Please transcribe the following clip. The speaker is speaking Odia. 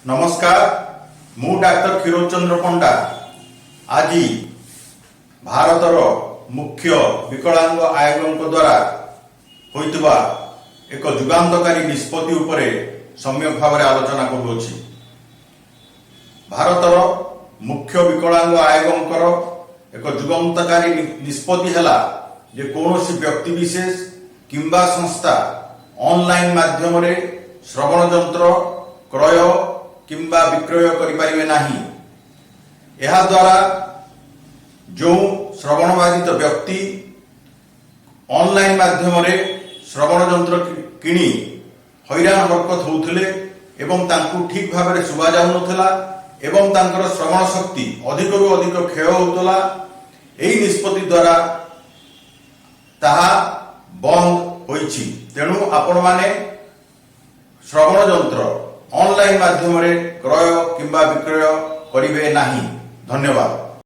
ନମସ୍କାର, ମୁଁ ଡାକ୍ତର କ୍ଷୀରୋଦ ଚନ୍ଦ୍ର ପଣ୍ଡା। ଆଜି ଭାରତର ମୁଖ୍ୟ ବିକଳାଙ୍ଗ ଆୟୋଗଙ୍କ ଦ୍ୱାରା ହୋଇଥିବା ଏକ ଯୁଗାନ୍ତକାରୀ ନିଷ୍ପତ୍ତି ଉପରେ ସମ୍ୟକ ଭାବରେ ଆଲୋଚନା କରୁଅଛି। ଭାରତର ମୁଖ୍ୟ ବିକଳାଙ୍ଗ ଆୟୋଗଙ୍କର ଏକ ଯୁଗାନ୍ତକାରୀ ନିଷ୍ପତ୍ତି ହେଲା ଯେ କୌଣସି ବ୍ୟକ୍ତି ବିଶେଷ କିମ୍ବା ସଂସ୍ଥା ଅନଲାଇନ ମାଧ୍ୟମରେ ଶ୍ରବଣ ଯନ୍ତ୍ର କ୍ରୟ କିମ୍ବା ବିକ୍ରୟ କରିପାରିବେ ନାହିଁ। ଏହାଦ୍ୱାରା ଯେଉଁ ଶ୍ରବଣବାଧିତ ବ୍ୟକ୍ତି ଅନଲାଇନ ମାଧ୍ୟମରେ ଶ୍ରବଣ ଯନ୍ତ୍ର କିଣି ହଇରାଣ ହରକତ ହେଉଥିଲେ ଏବଂ ତାଙ୍କୁ ଠିକ ଭାବରେ ଶୁଭା ଯାଉନଥିଲା ଏବଂ ତାଙ୍କର ଶ୍ରବଣ ଶକ୍ତି ଅଧିକରୁ ଅଧିକ କ୍ଷୟ ହେଉଥିଲା, ଏହି ନିଷ୍ପତ୍ତି ଦ୍ୱାରା ତାହା ବନ୍ଦ ହୋଇଛି। ତେଣୁ ଆପଣମାନେ ଶ୍ରବଣ ଯନ୍ତ୍ର ଅନଲାଇନ ମାଧ୍ୟମରେ କ୍ରୟ କିମ୍ବା ବିକ୍ରୟ କରିବେ ନାହିଁ। ଧନ୍ୟବାଦ।